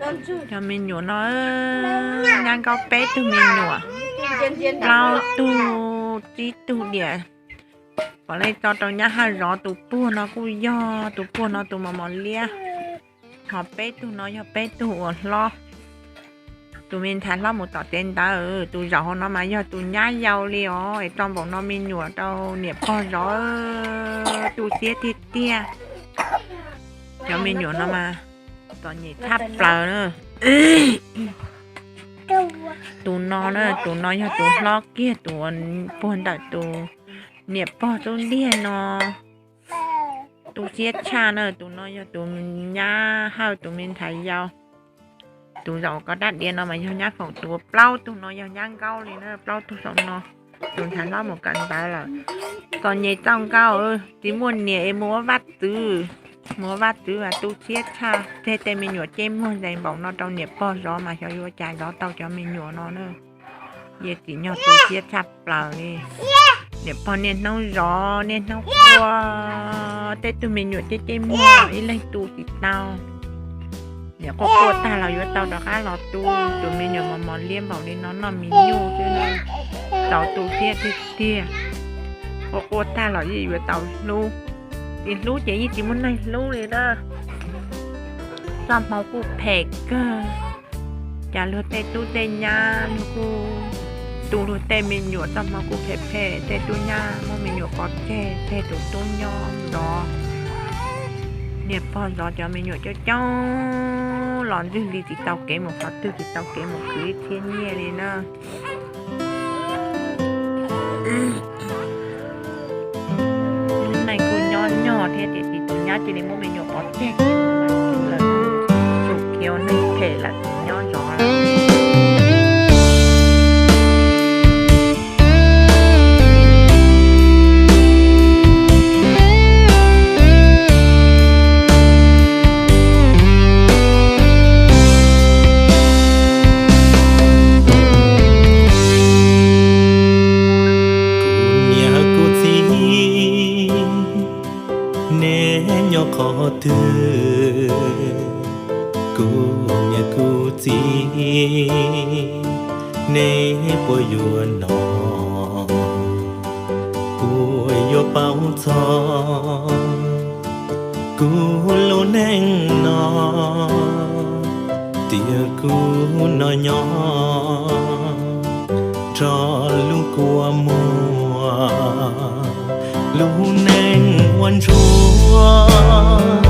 Cov me nyuam no, nyab nkaub peb tug me nyuam, plaub tug tsib tug diam. Pom lej tso rau nyab Hawj zov tus puag no kuj yog tus puag no tus mos mos liab. Ho peb tug no yog peb tug uas hlob. Tus me ntxhais hlob mus tom tsev ntawd, tus zaum hauv no mas yog tus nyab yau li os, es tso npaum no me nyuam rau niam pog zov, tu siab tiag tiag. Cov me nyuam no mas txom nyem tshaj plaws na. Tus no na, tus no yog tus hlob kiag, tus uas puag ntawm tus niam pog tub ntiag no, tu siab tshaj na. Tus no yog tus nyab Hawj tus me ntxhais yau. Tus zaum koj dab diav no mas yog nyab Foom tus. Plaub tug no yog nyab nkaub li na, plaub tug saum no. Tus ntxhais hlob mus kawm ntawv lawm. Txom nyem txaus nkaus, tsis muaj niam es mus ua vaj txwv. Mus ua vaj txwv mas tu siab tshaj, tseg tej me nyuam ceb muag ntais npaum no rau niam pog zov mas xyov yuav ua cas zov tau cov me nyuam no na. Yawm txiv nyog tu siab tshaj plaws li. Niam pog niaj hnub zov niaj hnub quaj, tej tug me nyuam ceb ceb muag ib leeg tu tsis tau. Niam quaj quaj tag los yuav tau rov qab los tu. Tus me nyuam mos mos liab npaum li no noj me nyuj xwb na, txaus tu siab tiag tiag. Quaj quaj tag los yeej yuav tau hlub, tsis hlub ces yeej tsis muaj neeg hlub li na. Txoj hmoo kuj phem kawg. Cas luag tej tub tej nyab luag kuj tu luag tej me nyuam txoj hmoo kuj phem phem, tej tub nyab muab me nyuam pov tseg, tseg tus tub nyob zov. Niam pog zov cov me nyuam coob coob los ntswg li tsis tau kev mus qhov twg, tsis tau kev mus khwv ib txhiab nyiaj li na. Lub neej kuj nyob nyog thiab tiam sis tus nyab cia li muab me nyuam pov tseg lawm, tsum khiav neeg phem lawm tsis nyob zov lawm. Kuv niam kuv txiv, neb nyob qhov twg? Kuv niam kuv txiv, neb puas yuav hnov? Puas yuav paub txog kuv lub neej no? Tias kuv no nyob nrog lub kua muag, lub neej ua ntsuag.